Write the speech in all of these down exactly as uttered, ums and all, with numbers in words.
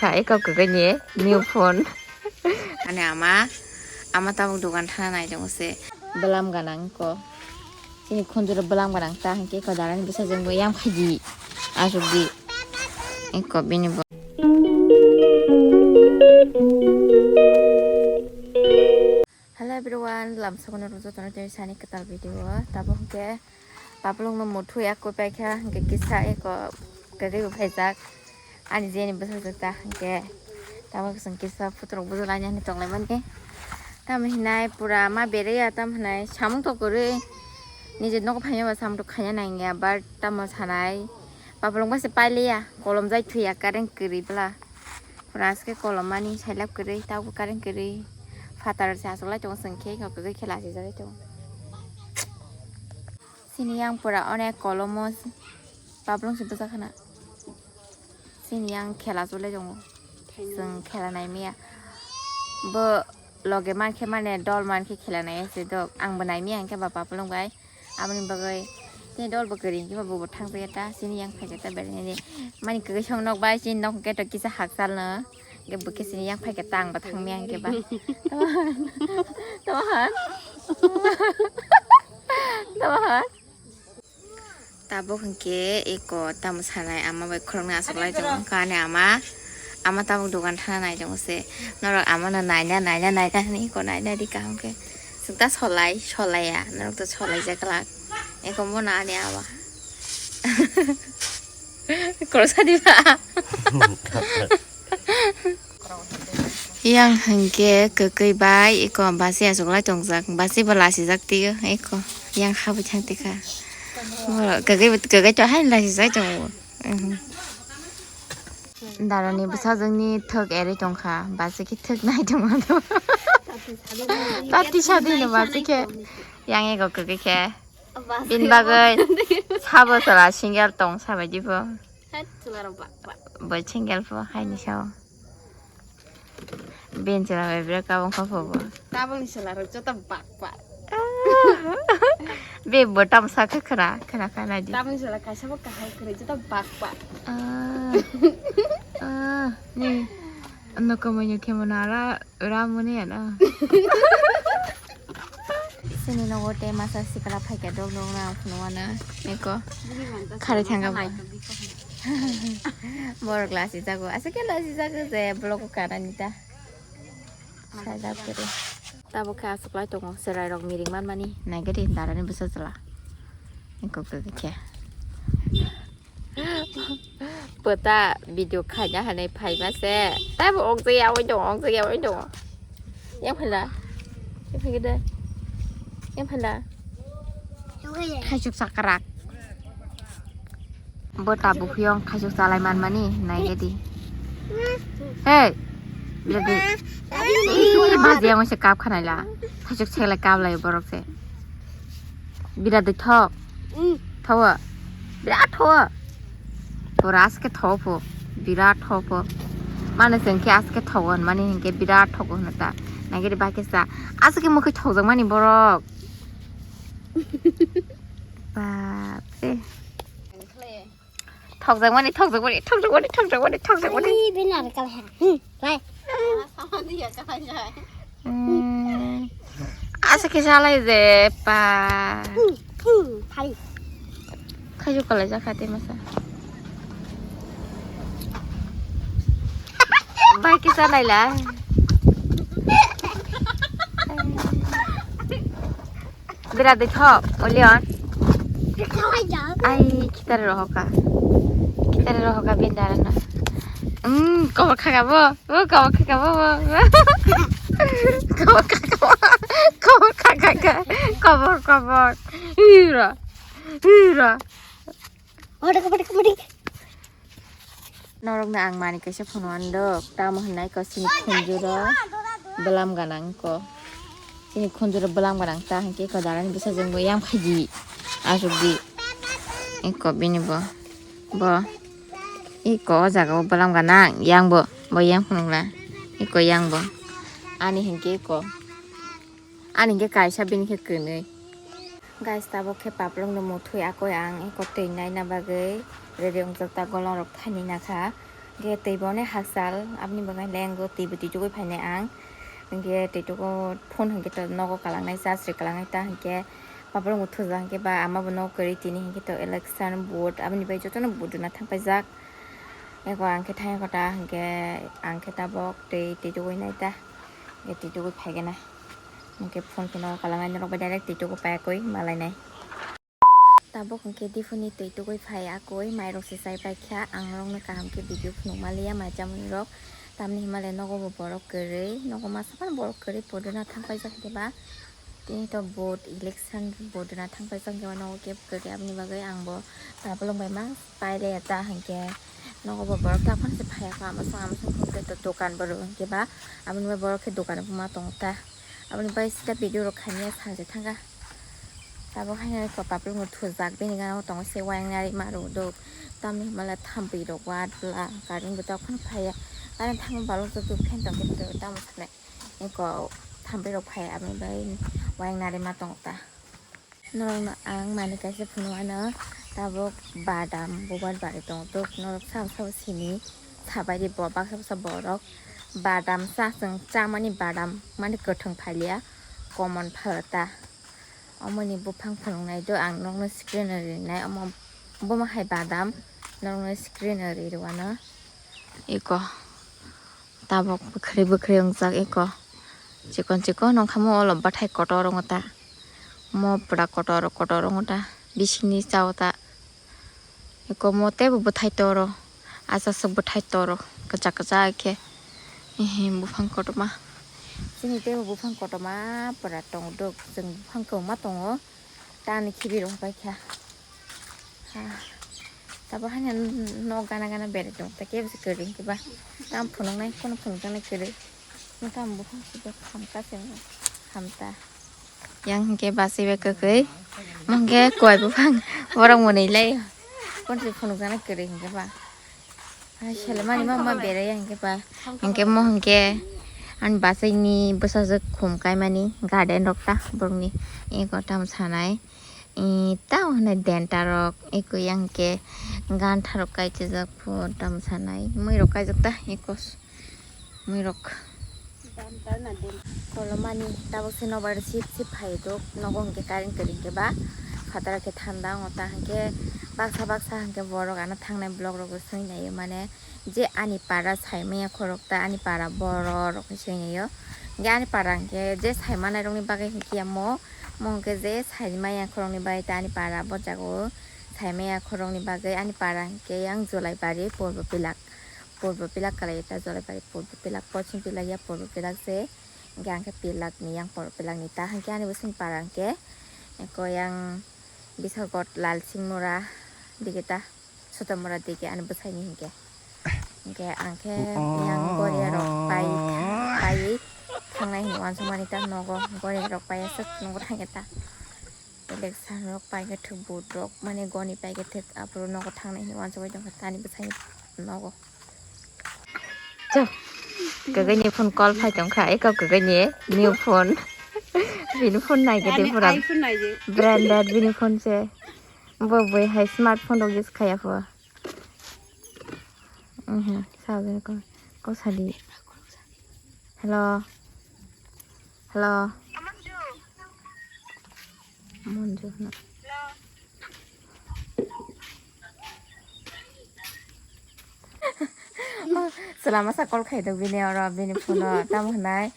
Kha eko kwkwi ni new phone. Ani ama, ama tabuk dogan thana nai tongo se. Bwlam ganang ko. Chini khunjuro bwlam ganang ta hwnkhe ko darani bwsajwk bo yang phaidi. Aswk di. Eko bini bo. Hello everyone, lamsogono rwjak tongo tei sani kwtal video o. Tabuk hwnkhe Papulwngno muthu yak koi paikha, hwnkhe kisa eko kwrwi bo phaijak. Ani jeni bwsajwk ta hwnkhe. Tabuk chwng kisa photo rok bujalaina hinwi tonglaimani. Tamo hinai pura ma beraiya, tamo hinai samung tok kwrwi. Nije nogo phaima ba samung tok khaina nangya, but tamo sanai. Papulwng bai se pailiya, kolom jai thuya, current kwrwi bwla. Pura aske kolom mani sailab kwrwi, tabuk current kwrwi. Phatar se achuklai tongo chwng khe, kwrwi khela se jagwi tongo. Chini yang pura onek kolomo, Papulwng se bwsa khana. Chini yang khela chulai tongo. Chwng khela nai miya. Bo loge mankhe mane dol mankhe khela nai se dok. Ang bo nai miya hwnkhe ba Papulwng bai. Aboni bagwi tei dol bo kwrwi hwnkhe ba bo bo thang jageta. Chini yang phaikhe ta berai nai de. Mani kwkwi song nok bai chini nok hwnkhe to kisa hakchal no. Hwnkhe bo khe chini yang phaikhe ta ang bo thang miya hwnkhe ba. Tamo han. Tamo han. Tabuk hwnkhe eko tamo sanai ama bai khoroknwi achuklai tongo. Wngkha ani ama, ama tabuk dogan thana nai tongo se. Norok amano naina, naina, naina hinwi eko naina di kaham khe. Chwng ta solai, solaiya. Norok to solaijak glak. Eko bono ani ama. Khoroksa diba? Yang hwnkhe kwkwi bai eko basi achuklai tongjak, basi bo lasijak tio eko yang habwi thang tikha. Borok kwkwi, kwkwi to haino lasijak tongo. Darani bwsajwkni thwk erwi tongkha, basi khe thwk nai tongma. Tati sadino basi khe yang eko kwkwi khe. Bini bagwi sabo chwla single tong sabaidi bo. Bo single bo haini sao. Bini chwla bai bwrwi kabang kha pho bo. Tabukni chwla rok joto bak bak. Be bo tamo sakha khwna, khwna khwna di. Tabukni chwla kaisa bo kaham kwrwi joto bak bak. Ah. Ah, ni. Ano kamai no khe mano ara. Ramoni ano. Sini nogo tei masa sikla phaikha dok dok na phunukmano eko khari thangkha bo. Borok lasi jago, aswk khe lasi jago je vlog o kanani ta. Sajak kwrwi. Tabuk khe aswk lai tongo, chwrai rok mirik manmani naigari darani bwsa chwla. Eko kwkwi khe. Pota video khaina hanai phaima se. Taibo okjak ya oi dong, okjak ya oi dong. Yang phala. Yang phala de. Yang phala. Khaisuk sakrak. Bo tabuk phiyong khaisuk chalai manmani naigadi. Hey. Lagi. Ih, baji yang se kap khanai la. Khaisuk selai kap lai borok se. Bira de thok. Thawa. Birat thawa. Pura aske thawa pho. Birat thawa pho. Mane chwng khe aske thawa hwn mani hinkhe birat thawa hwn ta. Nagiri bakisa. Aske mukhe thokjak mani borok. Bap re. Thokjak mani, thokjak mani, thokjak mani, thokjak mani, thokjak mani. Ih, bini ar kal ha. Hmm, lai. Hmm. Asa kisa lai je pa. Hmm, hmm, phai. Khayu kalai jakha te masa. Bai kisa lai la. Bira de tho, Olion. Ai, kitare rohoka. Kitare rohoka bendara na. Hmm, kobor khaga bo. Bo kobor khaga bo. Kobor khaga bo. Kobor khaga. Kobor, kobor. Hira. Hira. Norokno ang manwi kaisa phano andok, tamo hwnna eko chini khunjuro bwlam ganang eko. Chini khunjuro bwlam ganang ta hwnkhe eko darani bwsajwkbo yang phaidi, aswk di. Eko bini bo, bo eko o jaga o bwlam ganang, yang bo, bo yang phunukla, eko yang bo. Ani hwnkhe eko. Ani hwnkhe kaisa bini khe kwnwi. Guys, tabuk khe paplongno muthwi akoi ang eko twi naina bagwi ready wngjak ta golong rok thani nakha. Hingke twi bo ne hakchal, aboni bagwi lengo twi bo twi tugwi phainai ang. Hingke twi tugo phone hingke to nogo kalangnai, charge ri kalangnai ta hingke papalongo thuja hingke ba ama bo nogo kwrwi tini hingke to election vote, aboni bagwi jotono vote rwna thangpaijak. Eko ang khe thangya kota hingke ang khe tabok twi twi tugwi nai ta, hingke twi tugwi phaigena. Hingke phone khe nogo kalangnai norok bai direct twi tugo paiya koi malainai. Tabuk hwnkhe diphuni twi tugwi phai akui mairok se chai paikha, ang norokno kaham khe video phunuk manliya mai chamani rok, tamni hwnba le nogo bo borok kwrwi, nogo masa phano borok kwrwi podona thang paijak hwnkhe ba, tini to vote election podona thang paijak hwnkhe ba nogo kebo kwrwi, aboni bagwi ang bo tabulong bai ma pailaiya ta hwnkhe nogo bo borok ta phano se phaiya kho, ama song ama song hwnkhe to dokan bo rw hwnkhe ba, aboni bai borok khe dokan bo ma tongo ta. Aboni bai sita video rok khaimya sanja thangkha. Tabuk haino eko papalongo thujak bini gana o tongo se wayang nari ma rwdok. Tamni hwnba le thampui rok wa bwla current bo tei phano phaiya. Current thangma balok jotto fan tong khe tamo sanai. Eko thampui rok phaiya aboni bai wayang nari ma tongo ta. Norokno ang manwi kaisa phunuk ano tabuk badam bubar barwi tongo tok norok sabo sabo sini sabaidi bo baksa baksa borok badam cha chwng chamani badam mani kwthwng phalia common phalta omoni buphang phunuknai do ang norokno screen o rinai omo bomo hai badam norokno screen o ri rwano eko. Tabok bwkhwrwi bwkhwrwi wngjak eko. Chikon chikon wngkha mo olo bwthai kotor wngo ta. Mo pura kotor kotor wngo ta. Bisingni cha o ta. Eko mo teibo bwthai toro. Asaswk bwthai toro. Kwchak kwchak khe. Ehe buphang kotorma. Chini teibo buphang kotorma pura tongdok. Chwng buphang kwbangma tongo. Tani khibi rok pai kha. Ha. Tabo haino nok gana gana berai tong ta kebo se kwrwi hwnkhe ba. Tam phunuknai kono phunukjaknai kwrwi. Tam buphang sibak ham kaisa ham ta. Yang hwnkhe bachai bai kwkwi. Mo hwnkhe kowai buphang borok mwnwi lai. Kono se phunukjaknai kwrwi hwnkhe ba. Hai selemani ma ma berai ya hwnkhe ba. Hwnkhe mo hwnkhe ani bachai ni bwsajwk khum kaimani garden rok ta borokni eko tamo sanai. Tamo hwnwi denta rok eko yang khe gantha rok kai chajak pho tamo sanai mui rok kaijak ta eko mui rok. Kolomani tabuk se nobar sip sip phai dok nogo hwnkhe current kwrwi hwnkhe ba fatara khe thanda wngo ta hwnkhe baksa baksa hwnkhe borok ano thangnai vlog rok swngwi naio mane je ani para saimanya khorok ta ani para borok rok swngwi naio hwnkhe ani para hwnkhe je saimanai rokni bagwi hwnkhe ya mo. Mo hwnkhe je saimaya khoroknwi bai ta ani para bo jago. Saimaya khoroknwi bagwi ani para hwnkhe yang Jolaibari Purbo Pilak. Purbo Pilak kalai ta Jolaibari Purbo Pilak, Pochim Pilak ya Purbo Pilak se. Hwnkhe ang khe Pilakni yang Purbo Pilakni ta hwnkhe ani bwswng para hwnkhe eko yang Bisakot Lalsingmura digi ta. Sotomora digi ani bwsaini hinkhe. Hinkhe ang khe yang Goria rok pai, paiwi thangnai hinwi uansukmani ta nogo Goria rok pai aswk nogo thangkhe ta. Election rok pai khe thwk vote rok mani goni pai khe thwk aphuru nogo thangnai hinwi uansukwi tongkha ta ani bwsaini nogo. Chw. Kwgwini phone call phai tongkha, eko kwgwini new phone. Bini phone naigede pura branded bini phone se. Bo bui hai smartphone rok use khaya pho. Mhm, sa ko, ko sadi. Hello. Hello. Monju hwnwi. Chwla masa call khai do bini oro bini phone o tamo hwnai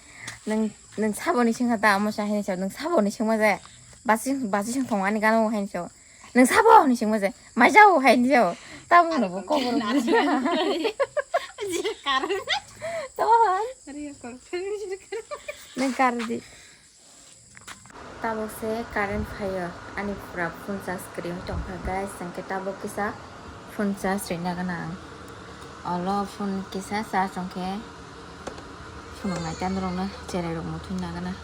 nwng nwng saboni singha ta amo sa haini sa nwng saboni singma je basi basi sing thong ani gana haini sa nwng sabo hwnwi singma je mai jao haini jao tamo hwno bo kobor tamo hwn nwng kardi. Tabuk se current phaio, ani pura phone charge kwrwi wng tongkha, guys. Hwnkhe tabuk kisa phone charge rwna gana ang. Olo phone kisa charge wngkhe phunuknai ta norokno cherai rok muthungna gana.